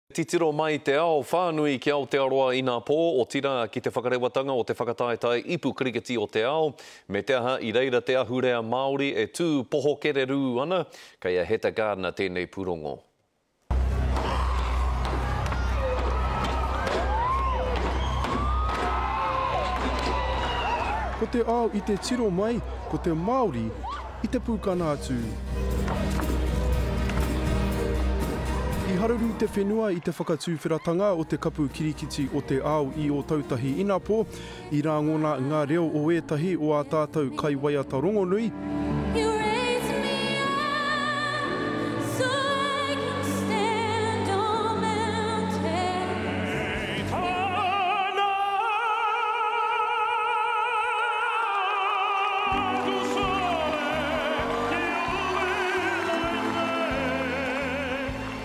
Titiro mai te ao whānui ki Aotearoa inapō, otirā ki te whakarewatanga o te whakataetae ipu kirikiti o te ao, me te aha i reira te ahurea Māori e tū poho kererū ana, kei a Heta Gardiner tēnei pūrongo. Ko te ao i te tiro mai, ko te Māori i te pūkana atu. I haruru te whenua i te whakatuwheratanga o te Kapu Kirikiti o te Ao i Ōtautahi inapō, i rāngona ngā reo o ētahi o ā tātou kaiwaiata rongonui,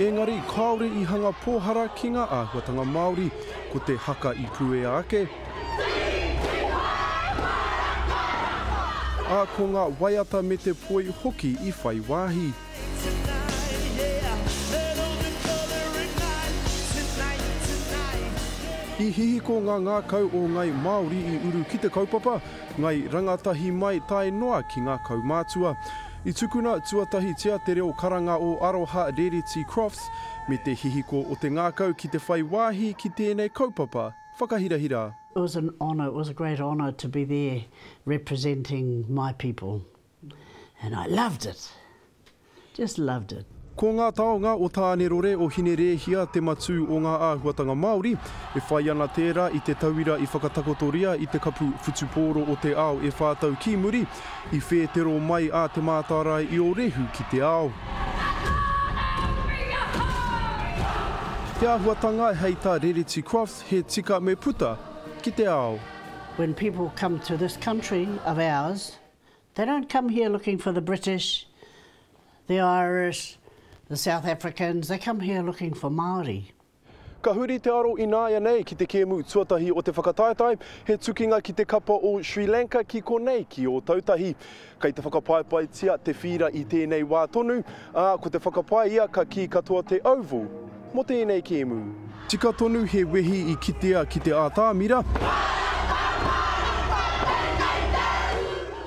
Engari kāore i hanga pōhara ki ngā āhuatanga Māori, ko te haka i puea ake, ā, ko ngā waiata me te poi hoki i whai wāhi. I hihiko ngā ngākau o ngai Māori i uru ki te kaupapa, ngai rangatahi mai tae noa ki ngā kaumātua. I tukuna tuatahitia te reo karanga o Aroha Rereti Crofts me te hihiko o te ngākau ki te whai wāhi ki tēnei kaupapa whakahirahira. It was an honour, it was a great honour to be there representing my people and I loved it. Just loved it. Ko ngā taonga o Tānerore o Hinerēhia te matū o ngā āhuatanga Māori, e whai ana tērā i te tauira i whakatakotoria i te kapu whutupōro o te ao e whā tau ki muri, i whētero mai a Te Mātārae i Ōrehu ki te ao. He āhuatanga hei tā Rereti Crofts he tika me puta ki te ao. When people come to this country of ours, They don't come here looking for the British, the Irish, the South Africans, they come here looking for Māori. Ka huri te aro ināianei ki te kēmu tuatahi o te whakataetae, he tukinga ki te kapa o Sri Lanka ki konei, ki Ōtautahi. Kei te whakapaepaetia te whīra i tēnei wā tonu, ā, ko te whakapae ia ka kī katoa te Oval mō tēnei kēmu. Tika tonu he wehi i kitea ki te ātamira.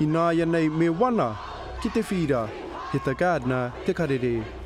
Ināianei me wana ki te whīra. Heta Gardiner, Te Karere.